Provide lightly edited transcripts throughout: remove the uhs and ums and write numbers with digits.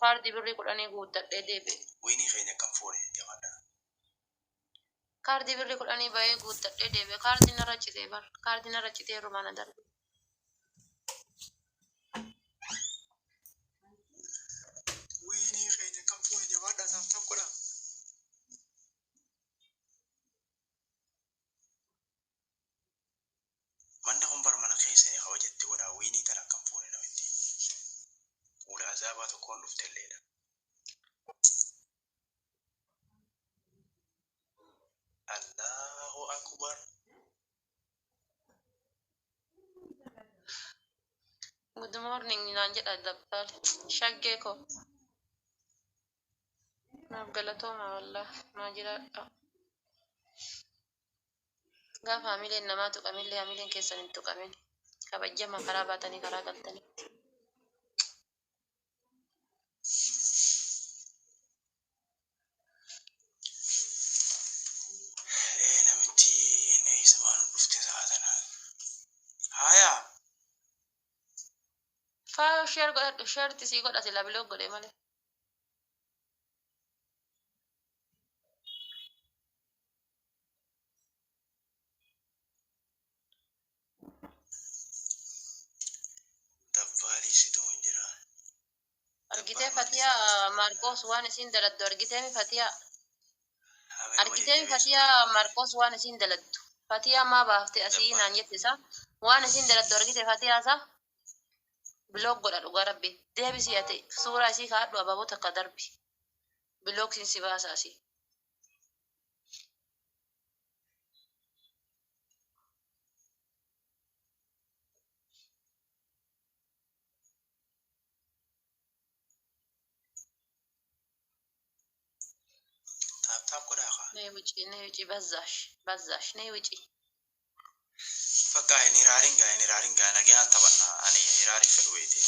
Kaardii birrii 10 guuttadhee deebi'e. Wiinii keenya akkam fuune jabaadhaa. Kaardii birrii 10 bahee guuttadhee deebi'e. Kaardiin narra citee bar. Kaardiin narra citee irrumaa na darbe. Wiinii keenya akkam fuune jabaadhaa taaf taaf godhaa. Manni kun bar mana keessani kabaja itti godhaa wiinii tana akkam fuune namitti. Fuula azaabaa tokkoon dhuftelleedha. Allahu Akbar. Good morning naan jedha dabbaal. Shaggee koo. Naaf galatooma wallah. Naa jiraadha. Gaafa hamileen namaa tuqamillee hamileen keessan hin tuqamin. Kabajjama karaa baatanii karaa galtanitti. Ee namittiin eessa waan dhufte sa'a tana. Haaya. Faayo share godhadhu share itti sii godha silaa block godhe malee. Dabbaalii si tumun jira. Argitee Fatiyaa Maarqoos waan isiin daladdu argiteemi Fatiyaa. Argiteemi Fatiyaa Maarqoos waan isiin daladdu. Fatiyaa maa baafte asii naan jette isaa waan isiin daladdu argite Fatiyaa isaa bilook godha dhugaa rabbi deebisii ati suuraa isii kaa'adhu abaaboo takka darbi bilook siin si baasa asii. Taap taap godhaa kaa. Nay wuci nay wuci bazzash bazzash nay wuci. Bakka hin hiraarin gaa hin hiraarin gaa nagayaan taphanna ani hiraari fedhu beeyte.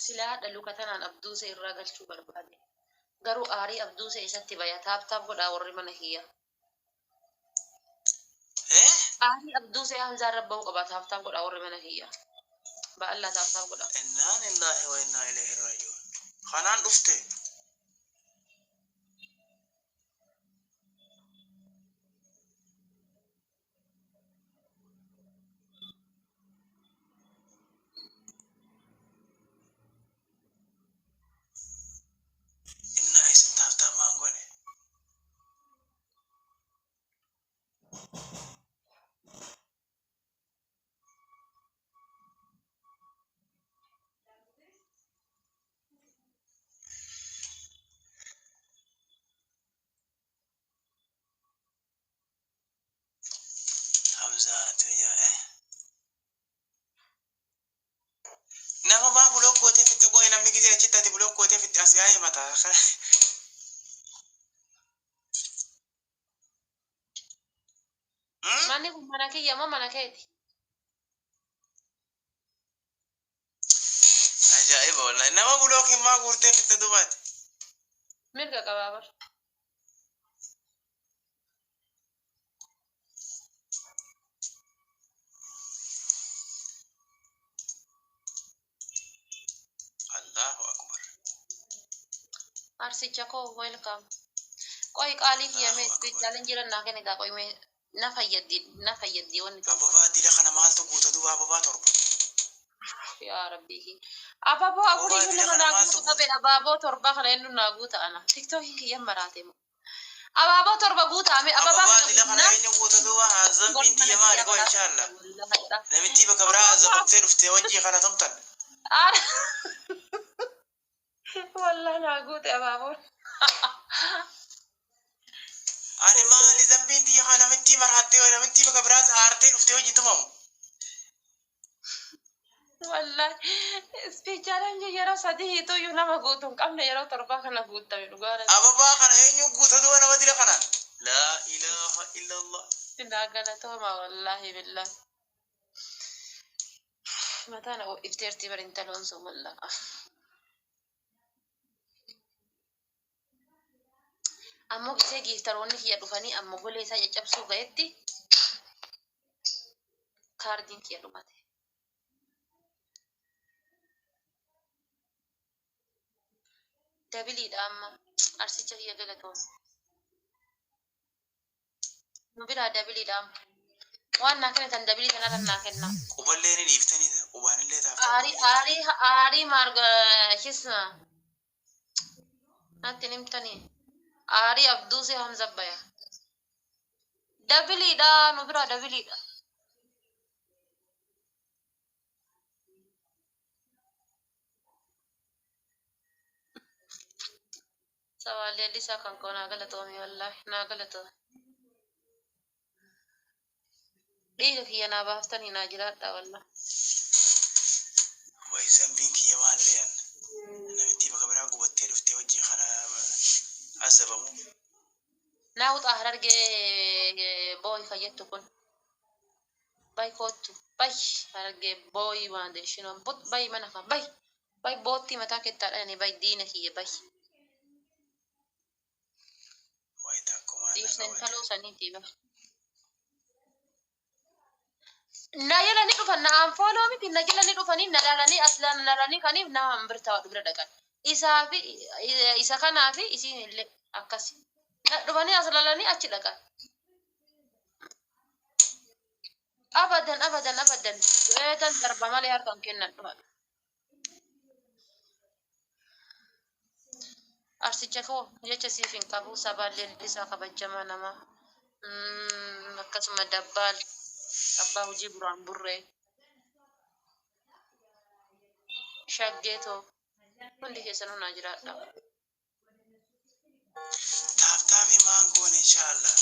Silaa hadha luka tanaan abduusee irraa galchuu barbaade. Garuu aarii abduusee isatti baya taap taap godhaa warri mana kiyya. Eh? Aarii abduusee Hamzaa irra bahuu qaba taap taap godhaa warri mana kiyya. Ba'allaa taap taap godhaa. Innaa lillaahi wa innaa ilayhi raaji'uun. Kanaan dhufte. Innaa isin taap taap maan goone. Hamzaa addunyaa eh. Nama maa bulook gootee fitte qoy namni gisee achitti ati bulook gootee fitte as yaa'ee mata. Hmm? Manni kun mana kiyya moo mana keeti? Ajaa'iba wallahi. Nama bulook hin maa guurtee fitte dubaati. Mirga qabaa bar. Allahu akbar. Arsicha koo welcome. Qoy qaalii kiyya mee Allahu speed akbar. challenge irra naa kennitaa qoy mee na fayyaddi na fayyaddi wanni tun qoy. Ababaa dila kana maaltu guuta duuba ababaa torba. Yaa rabbii kiyya. Abaaboo Ababaa afuriyyuu dila nama kana naa maaltu guutu guuta. dhabe abaaboo torba kana eenyu naa guuta ana. Tiktookiin kiyya maraate moo. Abaaboo torba guutaame ababaa Ababaa kana dila kana guunnaan eenyu guuta duuba warri zambiin mana tiyya maali kiyyaa qoy balaa inshaalla. wallahi dha. Namittii bakka biraa Abaaboo azabamtee dhufte wajjii kana tumtan. Ara wallahi naa guute abaaboon. Ani maali zambiin tiyya kana namittii maraattee namittii bakka biraa aartee dhuftee wajjii tumamu. Wallahi speed challenge yeroo sadii hiituyyuu nama guutu hin qabne yeroo torbaa kana guuttame dhugaa rabbi. Ababaa kana eenyu guuta duuba nama dila kanaan. Laa ilaaha illallah. Silaa galatooma wallahi billahi. Mataa na ho'ifteerti bar intaloon sun wallah. Ammoo gisee giiftaroonni kiyya dhufanii ammoo golee isaa caccabsuu ga'etti kaardiin kiyya dhumate. Dabiliidha amma. Arsicha kiyya galatoom. Nu biraa dabiliidha amma. Waan naa kennitan dabilii kanarra naa kennaa. Quballee ni dhiiftanii qubaanillee tap tap Aarii godhuu dhiiftanii. aarii aarii maarga hisna natti hin himtanii. Aarii Abduusee Hamza Baya. Dabiliidha nu biraa dabiliidha. Sabaa leellisaa kan koo naa galatoomi wallaahi naa galatoomi. Dhiiga kiyya naa baaftanii naa jiraadhaa wallaahi. Way zambiin kiyya maal re'an? Namittii bakka biraa gubattee dhuftee wajjin kana azabamu. Naa wuxaa Harargee booyi kan jettu kun. Bay koottu bay Harargee booyi waan deeshinoo but bay mana kan bay bay boottii mataa kettaa dhayani bay diina kiyya bay. Way takkumaan na Dhiirsa qabate. intaloo saniitii bar. Na jala ni dhufan na anfooloo miti na jala ni dhufanii na laalanii as na laalanii kaniif nama hin birtaa bira dhaqan. Isaa fi isa kanaa fi isiin illee akkasi. Na dhufanii as laalanii achi dhaqan. Abadan abadan abadan du'eetan darba malee harka hin kennan dhufa. Arsicha koo jecha siif hin qabu sabaan leellisaa kabajamaa namaa. Akkasuma dabbaal abbaa hojii buraan burree shaggee too hundi keessanuu naa jiraadha. Tap tapii maan goone inshaallah.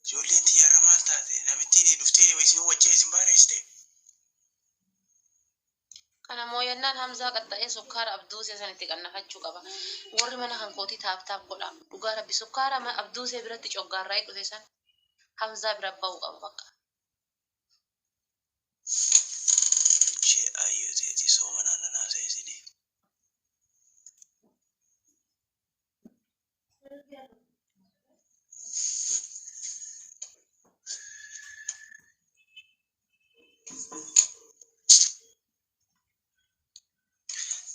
Ijoolleen xiyyaarra maal taate? Namittiin dhuftee isin wajjee isin baareessite. Kana mooyannaan Hamzaa qaxxa'ee sukkaara Abduusee sanitti qannafachuu qaba. Warri mana kan kootii tap tap godha. Dhugaa rabbi sukkaara Abduusee biratti coggaarraa'ee dhufe san Hamzaa bira ba'uu qaba bakka. Ishee ayyoo teeti sooma naannanaa seesini.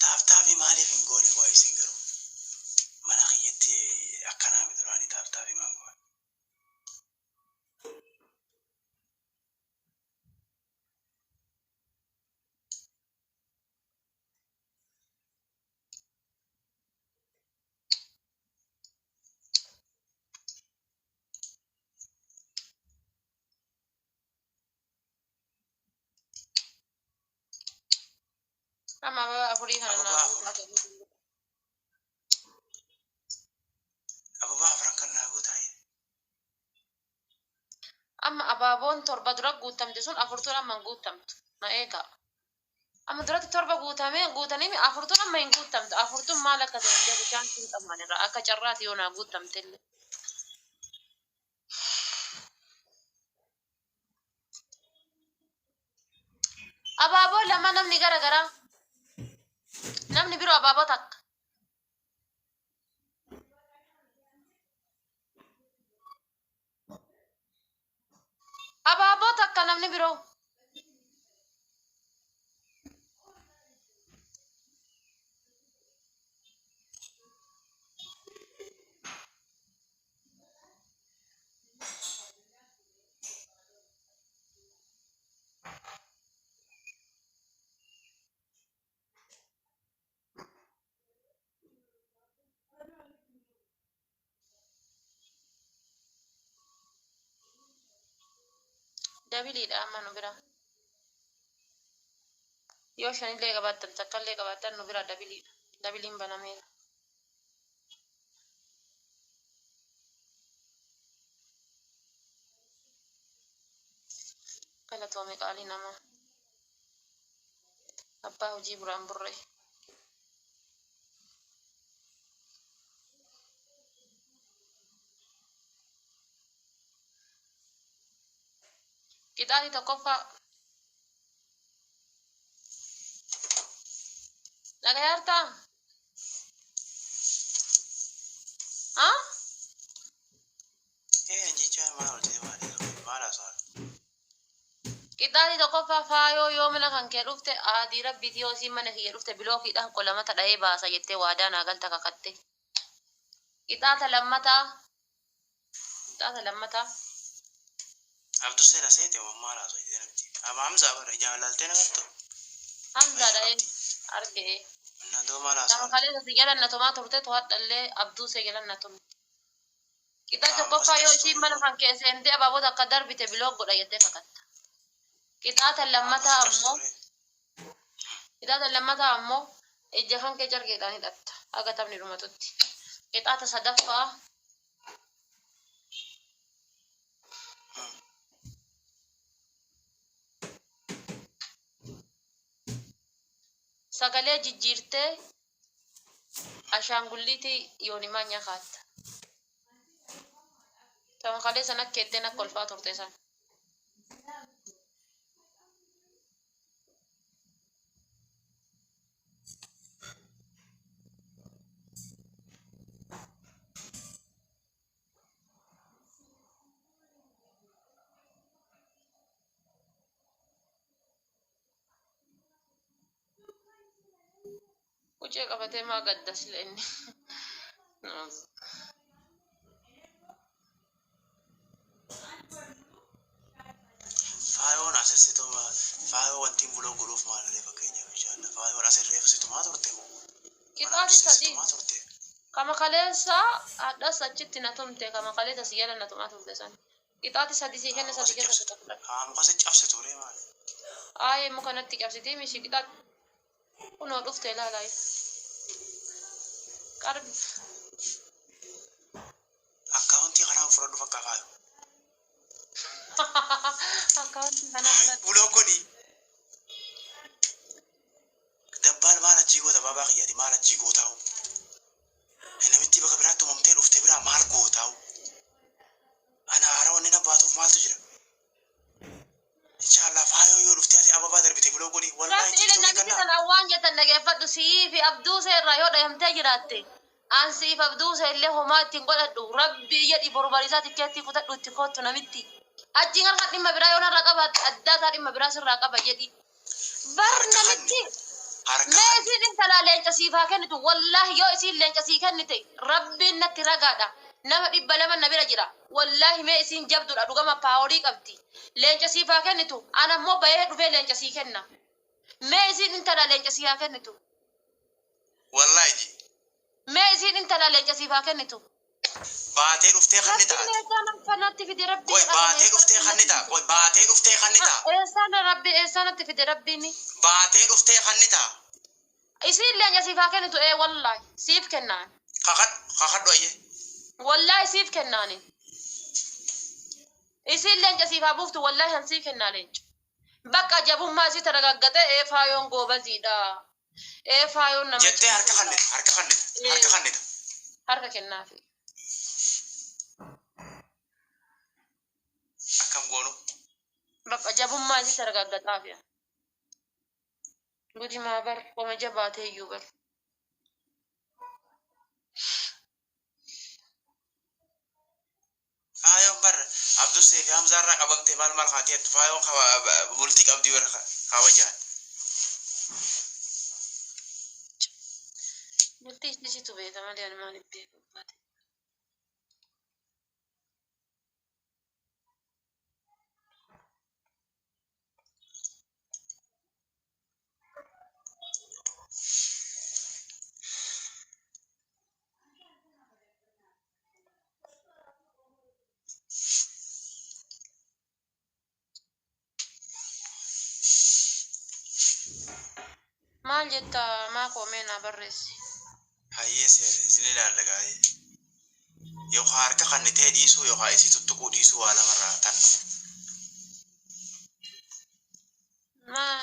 Tap tapii maaliif hin goone qo'a isin garuu? Mana kiyyatti akkanaa miti duraanii tap tapii maan goone? Amma ababaa afurii kana Ababaa naa afur. guutaa. Ababaa afran kan naa guutaa. Amma abaaboon torba dura guutamte sun afurtuun amma hin guutamtu. Na eegaa. Amma duratti torba guutamee guutanii afurtuun amma hin guutamtu. Afurtuun maal akka ta'e hin beeku chaansii hin qabu irraa akka carraati yoo naa guutamte illee. Abaaboo lama namni gara garaa. Namni biroo abaaboo takka. Abaaboo takka namni biroo. Dabiliidha amma nu bira. Yoo shanillee qabaattan takkallee qabaattan nu bira dabiliidha. Dabiliin banameera. Galatoome qaalii namaa. Abbaa hojii buraan burree. Qixaatii tokkoffaa. Dhagayaartaa? Haa? Ee anjichaa maal hojjete maali? Maal haasa'aa? Qixaaxii tokkoffaa faayoo yoo mana kan kee dhufte aadii rabbiiti yoo isiin mana kiyya dhufte bilookiidhaan qolamata dha'ee baasa jettee waadaa naa galta kakatte. Qixaaxa lammataa qixaaxa lammataa Abdu seera seete maal haasoo jedhe namichi. Ama Hamzaa bara ijaan laaltee nagartu. Hamzaa dha'ee argee. Na doo maal Nama haasoo. kaleessa si jala na tumaa turte to'adhallee abduu see jala na tume. Qixaaxa tokkoffaa yoo isiin mana kan kee seentee abaabota akka darbite bilook godha jettee kakatta. Qixaaxa lammataa ammoo qixaaxa lammataa ammoo ija kan kee carqeedhaan hidhatta haga taphni dhumatutti. Qixaaxa sadaffaa sagalee jijjiirtee ashaangulliitii yoonimaa nyakaatta. Tama kaleessa nakkeettee nakka olfaa turte san. Qucee qabatee maa gadda sila inni. Faayoon asirsituma faayoo wantiin buloo godhuuf maal fakkeenyaaf inshaalla faayoon asirree situmaa turte moo Qixaaxii sadii. situmaa turte. Kama kaleessa hadhas achitti na tumte kama kaleessa si jala na tumaa turte san. Qixaaxii sadii sii kenna sadii kenna sadii fudhadhu. Haa muka si cabsitu ree maali. Aayee muka natti cabsitee mishi qixaax kunoo dhufte ilaalaa. Qarbi Akkaawuntii kanaan fudhadhu fakka faayo. akkaawuntii kanaa fudhadhu. Buloo godhi. Dabbaal maal achii goota baabaa kiyyaati maal achii gootaa'u. Namitti bakka biraatti uumamtee dhufte biraa maal gootaa'u. Ana haara wanni na baatuuf maaltu jira. Inshaallah faayoo yoo dhuftee asii ababaa darbite buloo godhi. Wallaahi Rabbi ila tiiktookii namichi kannaa. sana waan jettan dhageeffadhu sii fi abduu seerraa yoo dhayamtee jiraatte. An siif abduu illee homaa ittiin godhadhu rabbii jedhi boru bariisaa tikkeettii kutadhu itti koottu namitti. Achiin harka dhimma biraa yoo narraa qabaatte addaa isaa dhimma biraa sirraa qaba jedhi. Bar Harka namitti Harka mee kanni. isiin intalaa leenca siif haa kennitu wallaahi yoo isiin leenca sii kennite rabbiin natti ragaadha. Nama 200 na bira jira wallaahi mee isiin jabduudha dhugama paaworii qabdi. Leenca siif haa kennitu ana immoo bahee dhufee leenca sii kenna. Mee isiin intalaa leenca sii haa kennitu. Wallaahi ji. Mee isiin intalaa leenca siif haa kennitu. Baatee dhuftee kanni Rabbi taate. eessaa nama natti fide rabbi Qoy baatee dhuftee kanni ta'a. Qoy baatee dhuftee kanni ta'a. Eessaan rabbi eessaa natti fide rabbiin. Baatee dhuftee kanni ta'a. Isiin leenca siif haa kennitu ee wallaahi siif kennaan. Kakadhu kakadhu ayyee. Wallaahi siif kennaani. Isiin leenca siif haa buuftu wallaahi han siif kennaa leenca. Bakka jabummaa isii taragaggate ee faayoon goobaziidha. Ee faayoon nama Jettee harka cimsuudha. kannita harka kannita harka kannita. Harka kennaafi. Akkam goonu. Bakka jabummaa isii taragaggataaf. Gudimaa bar wama jabaatee iyyuu bar. Faayoon bar Abdussee fi Hamzaarraa qabamtee maal maal kaatee jettu faayoon bultii qabdii bara kabajaan. Bultii ishee beeka malee ani maaliif beeku baate. Maal jetta maa koomee naa barreessi. Hayyee isin ilaalla gaa'ee. Yookaan harka kannitee dhiisuu yookaan isii tuttuquu dhiisuu waa lamarraa tan. Maa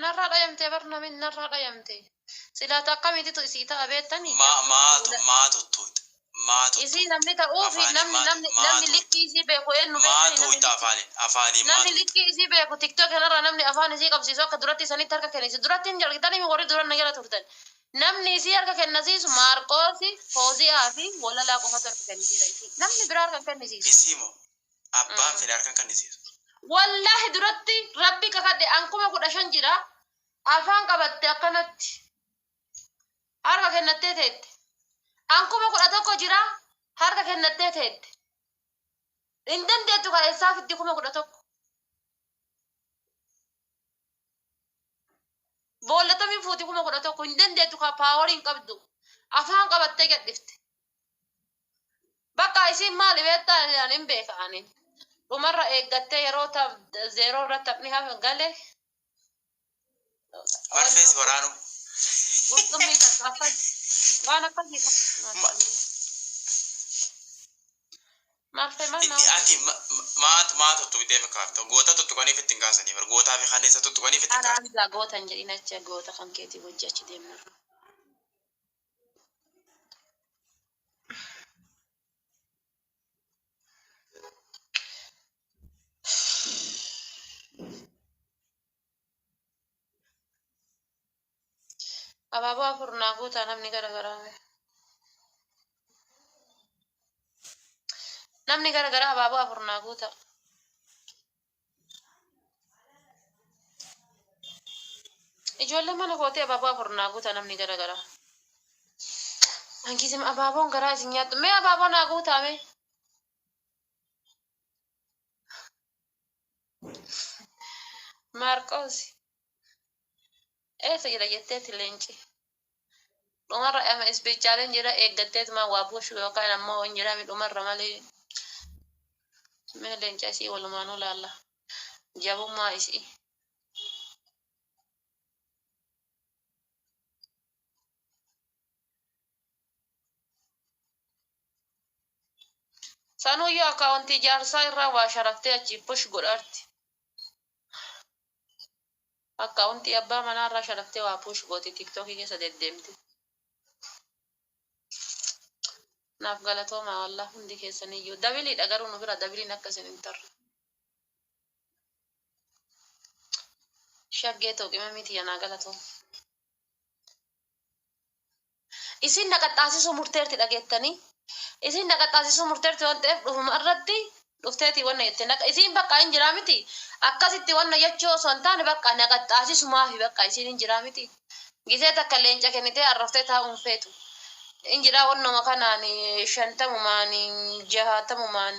narraa dhayamtee bar namni narraa dhayamte. Silaata akkamiititu isii ta'a beektanii? Maa maatu maa tuttuuta maa Isii tuttuuta namni ta'uufi Afaanii namni maatu namni namni maatu likkii isii beeku eenyu maa beektanii namni tuuta afaaniin afaaniin maa namni tuuta. likkii isii beeku tiktok kanarraa namni afaan isii qabsiisu akka duratti isanitti harka kennisi duratti hin argitanii warri duran na jala turtan. Namni isii harka kennasiisu Maarqoosi, Fooziyaa fi Walalaa qofatu harka kennisiisa isii. Namni biraa harka hin kennisiisu. Isii moo abbaan fedhe harka hin kennisiisu. Wallaahi duratti rabbi kakadhe an 15,000 jira afaan qabatte akkanatti harka kennattee teette. An 11,000 jira harka kennattee teette. Hin dandeettu kan eessaa fiddi 11,000. Boollatamii fuuti 11,000 hin dandeettu kaa paawarii hin qabdu. Afaan qabattee gadhifte. Bakka isiin maali beektaa ani hin beeka ani. Dhumarra eeggattee yeroo zeeroo irratti taphni hafe gale. Marfee si waraanu. Qurxummii takka akkas waan akkasii qaba. Marfee maal Itti ati maatu maa tuttuqxee fakkaata. Goota tuttuqaniif ittiin kaasanii bar gootaa fi kanneessa tuttuqaniif ittiin kaasan. Anaa goota hin jedhin achi goota kan keetii wajji achi deemnarra. Abaaboo afur naa guutaa namni gara garaa. Namni gara garaa abaaboo afur naa guutaa. Ijoollee mana kootii abaaboo afur naa guutaa namni gara garaa. Hankiisim abaaboon garaa isin nyaattu. Mee abaaboo naa guutaa mee. Maarqoos. Eessa jira jetteeti leenci. Dhumarra ama ispeechaaleen jira eeggatteetuma waa buushu yookaan ammoo hin jedhami dhumarra malee. Mee leenca isii walumaanuu laalla. Jabummaa isii. Sanuyyuu akkaawuntii jaarsaa irraa waa sharaftee achi push godhaarti. Akkaawuntii abbaa manaa irraa sharaftee waa push gooti tiktookii keessa deddeemti. Naaf galatoomaa wallah hundi keessaniyyuu. Dabiliidha garuu nu bira dabiliin akka isin hin tarre. Shaggee too qimamii tiyya naa galatooma. Isin na qaxxaasisuu murteerti dhageettanii. Isin na qaxxaasisuu murteerti waan ta'eef dhufuma irratti dhufteetii wanna jette. Naqa isiin bakka hin jiraa miti. Akkasitti wanna jechuu osoo hin taane bakka na qaxxaasisumaafi bakka isiin hin jiraa miti. Gisee takka leenca kennitee arraftee taa'uu hin feetu. Hin jiraa wannuma kanaan shantamumaan jahaatamumaan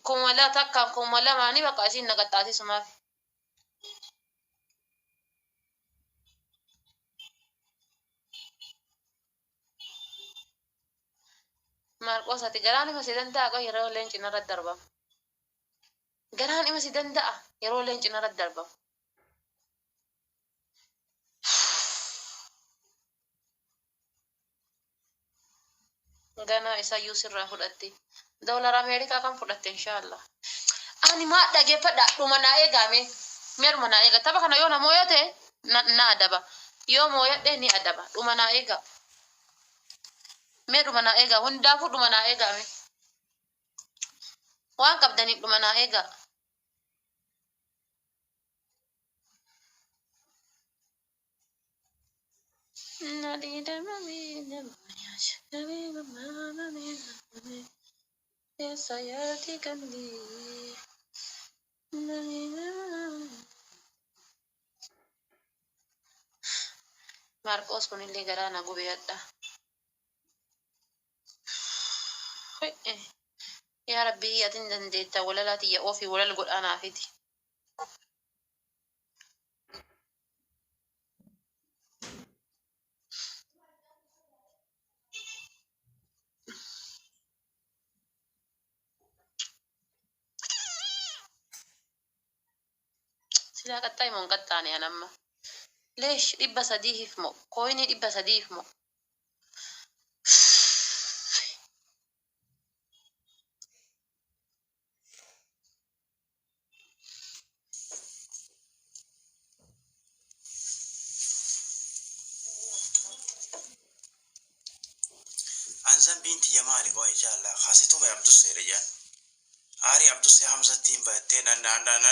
kuma takkaan kuma lamaanii bakka isiin na qaxxaasisumaafi. Maarqoos ati garaan ima si danda'a qoy yeroo leenci narra darbamu. Garaan ima si danda'a yeroo leenci narra darbamu. Ganaa isayyuu sirraa fudhatti. Doolara Ameerikaa kan fudhatte inshaallah. Ani maa dhageeffadha dhuma naa eegaame. Mee dhuma naa eega. Tapha kana yoo na mooyate na adaba. Yoo mooyadhe ni adaba. Dhuma naa eega. Mee dhuma naa eega. Hundaafuu dhuma naa eegaame. Waan qabdaniif dhuma naa eega. Maarqoos kunillee garaa na gube hadha. Yaa Rabbi ati hin dandeetta walalaa tiyya ofii walal godhaa naafiti. Silaa qaxxaayi moo hin qaxxaane an amma. Leesh 300 moo kooyinii 300 moo. An zambiin tiyya maali qoy inshallah kasitume abdusseedha jedhan. Aarii abdussee hamzattiin bayattee nan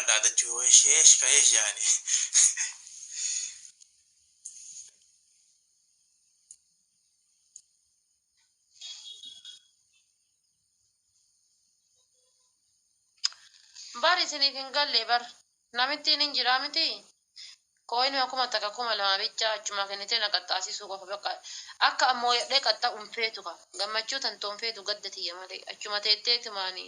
dhaadachuu sheesh ka eesh jaani. Bar isiniif hin galle bar. Namittiin hin jiraa miti. Kooyinuma 1000 2000 bichaa achuma kennitee na qaxxaasisuu qofa bakka akka ammoo yadhee qaxxa'u hin feetu ka. Gammachuu tantoo hin feetu gadda tiyya malee. Achuma teetteetumaani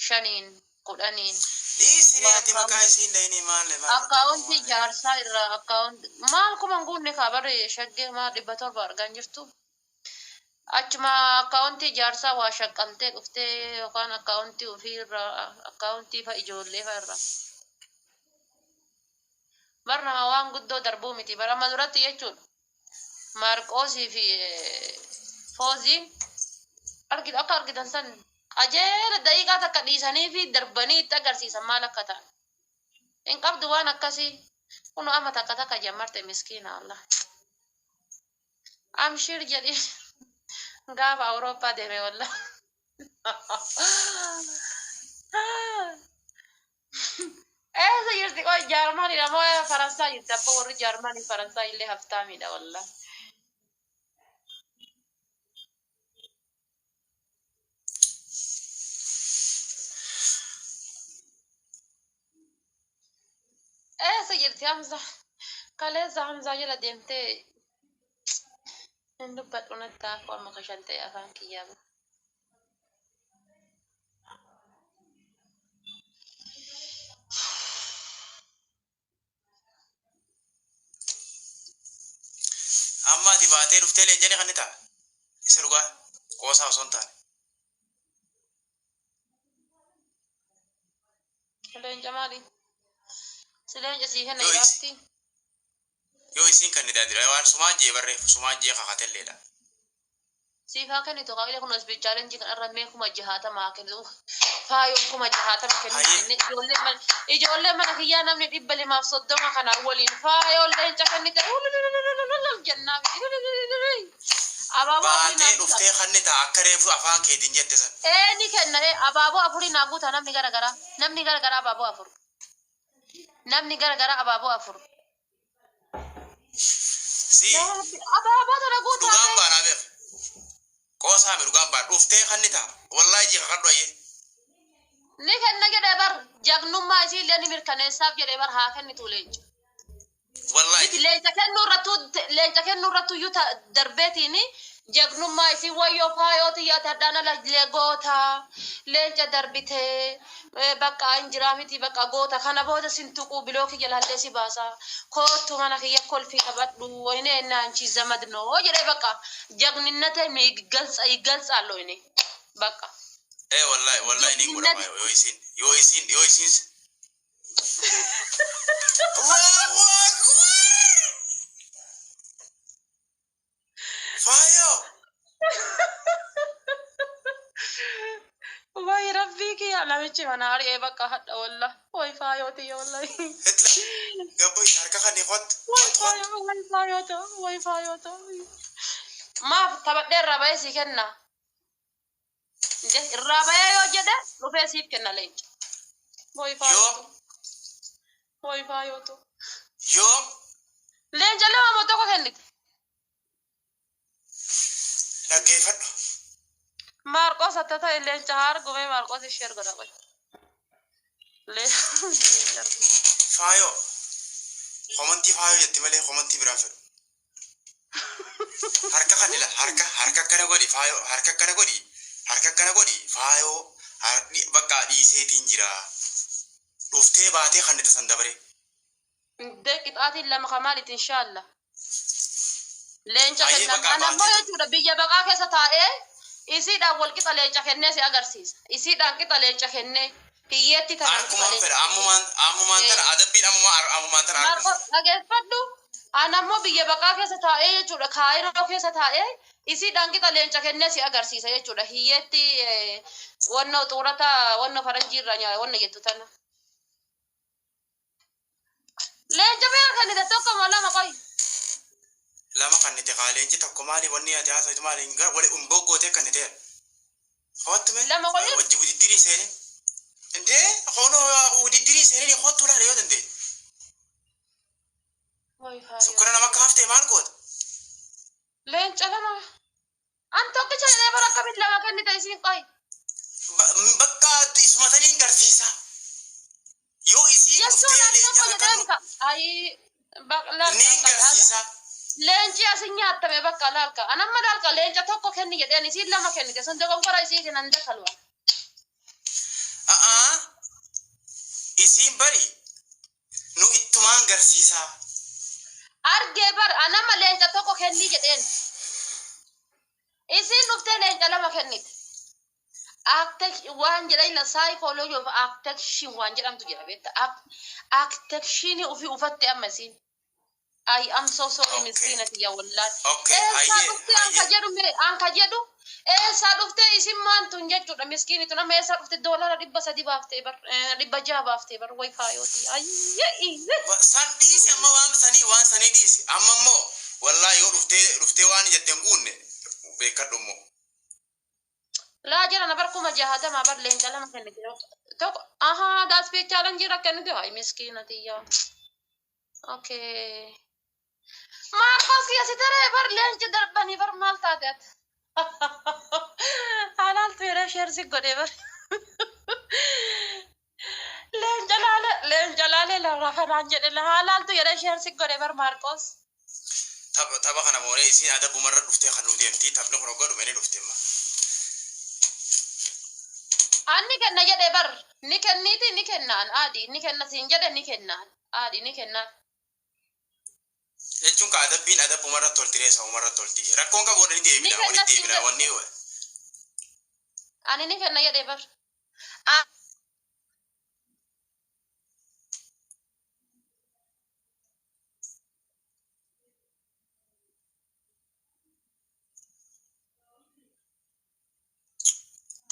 shaniin kudhaniin. Dhiisi ree ati maqaa isiin dhayinii maal maal Akkaawuntii jaarsaa irraa akkaawunti maal kuma hin guunne kaa barri shaggee maal 700 argaa hin jirtu. Achuma akkaawuntii jaarsaa waa shaqqaltee dhuftee yookaan akkaawuntii ofii irraa akkaawuntii fa ijoollee fa irraa. Bar nama waan guddoo darbuu miti bar amma duratti jechuudha. Maarqoosii fi Fooziin argita akka argitan san qajeela daqiiqaa takka dhiisanii fi darbanii itti agarsiisan maal akka ta'an. Hin qabdu waan akkasii. Kun amma takka takka jammarte miskiina Allah. Amshir jedhi gaafa Awurooppaa deeme wallah. Eessa jirti qoy Jaarmaniidha moo Faransaay jirti abboo warri Jaarmanii Faransaay illee haftaamiidha wallah. Eessa jirti Hamza? Kaleessa Hamzaa jala deemtee hin dubbadhu natti hafu amma kashan ta'e afaan kiyyaa. Amma ati baatee dhuftee leenjanii kan ni ta'a. Isa dhugaa qoosaa osoo hin taane. Leenca maali? Si leenca sii kenna Yoo isi jiraatti. yoo isiin kan ni taate waan sumaa jee barreef sumaa jee kakatelleedha. Siif haa kennitu qaabilee kun hospi challenge kan irra mee 60,000 haa kennitu faayoon 60,000 kennuuf Hayyee. jenne ijoollee mana ijoollee mana kiyyaa namni 230 kana waliin faayoon leenca kennite ululululululul jennaa abaaboo afurii Baatee naa guuta. dhuftee kan ni ta'a akka reefu afaan keetiin jette san. Ee ni kenna ee abaaboo afurii naa guuta namni gara garaa namni gara garaa abaaboo afur namni gara garaa abaaboo afur. Si Yaa Rabbi abaaboo tana guutaa dhugaan mee. baanaa beek. Qoosaa mi dhugaan baan dhuftee kan ni ta'a. Wallaahi jii kakadhu ayyee. Ni kenna jedhee bar jagnummaa isii illee ni mirkaneessaaf jedhee bar haa kennitu leenca. Wallaahi Miti leenca kennuu irrattuu leenca kennuu irrattuu iyyuu darbeetiin jagnummaa isii wayyoo faayoo tiyyaa tadhaan ala goota leenca darbitee bakka hin jiraa miti bakka goota kana booda sin tuquu bilookii jalaallee si baasa koottu mana kiyya kolfii taphadhu wayne naanchi zamadnoo jedhee bakka jagninnate ይገልጻለሁ እኔ በቃ Ee wallaahi wallaahi niin godha jagninnate yoo isiin yoo isiin yoo isiin. Allahu Akbar! Faayoo! Way rabbii kiyya namichi mana ari'ee bakka hadha wallah way faayoo tiyya wallahi Hitla gabboy harka kan hot way hot hot. faayoo way faayoo ta'u way faayoo ta'u maaf taphadhee irraa bahee sii kenna irraa bahee yoo jedhe dhufee siif kenna leenca way faayoo Yoo ta'u way faayoo ta'u yoo leenca lama moo tokko kennite dhaggeeffadhu. Maarqos atta ta'e leenca haa argume Maarqos ishee erga qoy leenca argu. Faayoo komantii faayoo jetti malee komantii biraan fedhu. Harka kan ila harka harka akkana godhi faayoo harka akkana godhi harka akkana godhi faayoo bakka dhiiseetiin jira. Dhuftee baatee kan itti san dabaree. Indee qixaatiin lama kamaaliiti inshaalla. Leenca Ayyee kennan bakka ana ammoo baatee jechuudha biyya baqaa keessa taa'ee isiidhaan wal qixa leenca kennee si agarsiisa. Isiidhaan qixa leenca kennee hiyyeetti tanaan qixa Harkumaan leenca fedha kennee. ammumaan ammumaan tana adabbiin ammumaan ammumaan tana Maarko harkumaan fedha. dhageeffadhu. Ana ammoo biyya baqaa keessa taa'ee jechuudha kaayiroo keessa taa'ee isiidhaan qixa leenca kennee si agarsiisa jechuudha. Hiyyeetti wannoo xuurata wannoo faranjii irraa nyaa wanna jettu tana. Leenca meeqa kennite tokko moo lama qoy? Lama kan itti kaa leenci tokko maali wanni ati haasoftu maali hin gara wali hin boggootee kan itti Kottu mee Lama waliin wajji wudiddirii seenee. Indee koonoo wudiddirii seenee kottu laala yoo dandeenye. Way faayoo. Sukkara nama kaaftee maal goota? Leenca lama. An tokkicha jedhee bara akkamitti lama kennite isiin qoy? Bakka isuma saniin garsiisa. Yoo isiin Jechuun dhuftee ani leenca tokko akka jedhee mika. Ayi ni garsiisa. Leenci asin nyaattame bakka laalka. Anamma laalka leenca tokko kenni jedheen isiin lama kennite sun dogonkora isii kennan dakalwa. A'aa, isiin bari nu ittumaan garsiisaa. Argee bar anamma leenca tokko kenni jedheen. Isiin dhuftee leenca lama kennite. Waan jedhan psychology of attraction waan jedhamtu jira beekta. Attraction ofii ufatte amma isiin. I am so sorry. Miskiina tiyya wallahi. Eessaa dhuftee anka jedhu mee anka jedhu eessaa dhuftee isin maantun jechuudha miskiini tun amma eessaa dhuftee $300 baaftee bar, 600 baaftee bar way faayooti. Ayyee. San dhiisi amma, waan sanii dhiisi. Amma immoo wallaahi yoo dhuftee waan jette hin guunne beekadhu immoo. Laa jira na bar 60,000 bar leenca lama kennite tokko ahaa daasfee challenge jira kennite ay miskiina tiyya. Okay. Maarkos kiyya si taree bar leenci darbanii bar maal taate ati? Haalaaltu yeroo share si godhee bar. Leenca laale leenca laale rafanaan jedhe haalaaltu yeroo share si godhee bar Maarkos. Tapha kana moonee isiin adabumarra dhuftee kan nu deemti. Taphni kun hoggaa dhume ni dhufte amma. Anni kenna jedhe bar ni kenniiti ni kennaan aadi ni kenna siin jedhe ni kennaan aadi ni kennaan. Jechuun ka adabbiin adabumarra tolti reessa umarra tolti. Rakkoon qabu ni Ni deebina kenna walitti siin deebina jedhe. wanni. Ani ni kenna jedhe bar.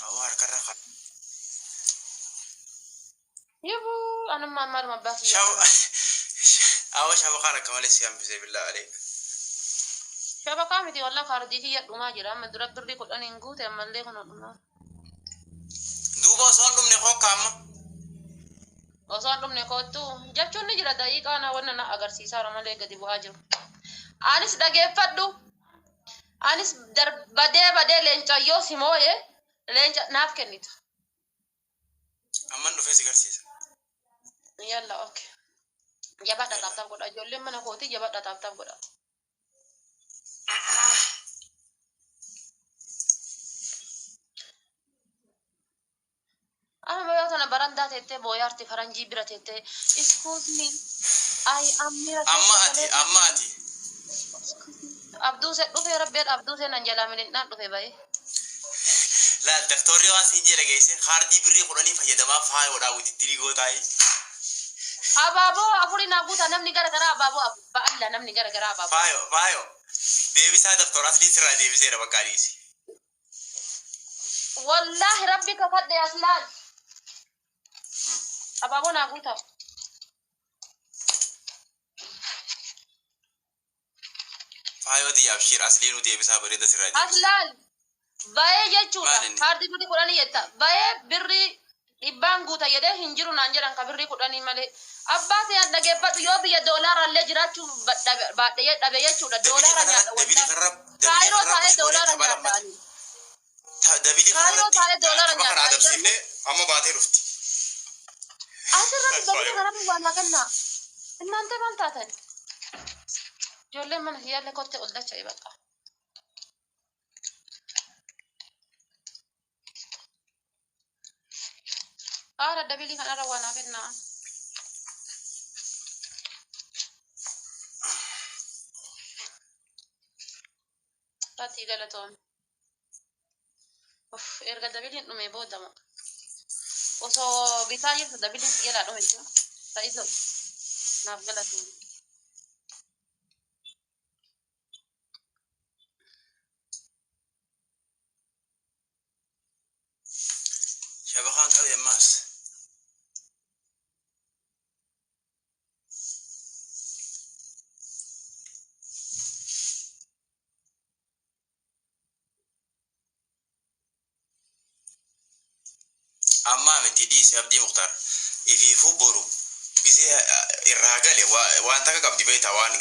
Awwa harkarra kan. Yubuu anummaa maaluma abbaa kiyya. Awwa shabaqaan akka malee si hambisee billaa aleek. Shabakaa miti wallaa kaardii kiyya dhumaa jira amma dura birrii 10 hin guute ammallee kun dhumaa. Duuba osoo hin dhumne kookka amma. Osoo hin dhumne kootu jechuun ni jira daqiiqaa na wanna na agarsiisaara malee gadi bu'aa jiru. Anis dhageeffadhu. Anis badee badee leencayyoo si moo'e leenca naaf kennita. Amman dhufee si garsiisa. Yalla, okay. Jabadha, tap tap godha ijoolleen mana kooti, jabadha, tap tap godha. Amma yoo tana barandaa teettee booyaarti faranjii bira teettee excuse me, I am mira Amma keessa ati galee amma ati. Abduu se dhufee rabbeen abduu se nan jalaa milinnaan dhufe bahe. Laal daktoorri waan siin jedhe geesse kaardii birrii 10 fayyadamaa faayoodhaa witittirii gootaayii. Abaaboo afurii naa guutaa namni gara garaa abaaboo afur ba'alla namni gara garaa abaaboo. Faayo faayo deebisaa doktor aslii sirraa deebiseera bakka adiisi. Wallaahi rabbi kakadhe as laal. Abaaboo naa guutaa. Faayoo tiyya abshiir asliinuu deebisaa bareeda sirraa As deebise. laal. Bayee jechuudha. Maal inni? Kaardii birrii 10 jetta. Bayee birrii dhibbaan guuta jedhee hin jiru naan jedhan ka birrii 10 malee. Abbaa ta'e dhageeffadhu yoo biyya doolaaraallee jiraachuu baadhee dhabe jechuudha. Dabilii Doolaara kanarra nyaadha dabilii wallaahi. kanarra dabilii Kaayiroo kanarra taa'ee push godhee doolaara tapha nyaadha lammata. ani. Dabilii Kaayiroo kanarratti taa'ee doolaara tapha kana nyaadha. adabsiifnee amma baatee dhufti. Asirratti dabilii kanarra waan naa kennaa. Innaante maal taatan? Ijoolleen mana hiyyaallee kottee ol dacha'e bakka. Haara dabilii kanarra waan naa kennaa. Fatii galatoome. Uff, erga dabiliin dhume boodama. Osoo bitaa jirtu dabiliin si jalaa dhume jechuudha. Ta'isoo naaf galatoome. Shabakaan qabe ammaas. Ammaa miti dhiisi Abdii Muktaar. Ifiifuu boru gisee irraa gale waan takka qabdi beektaa waan.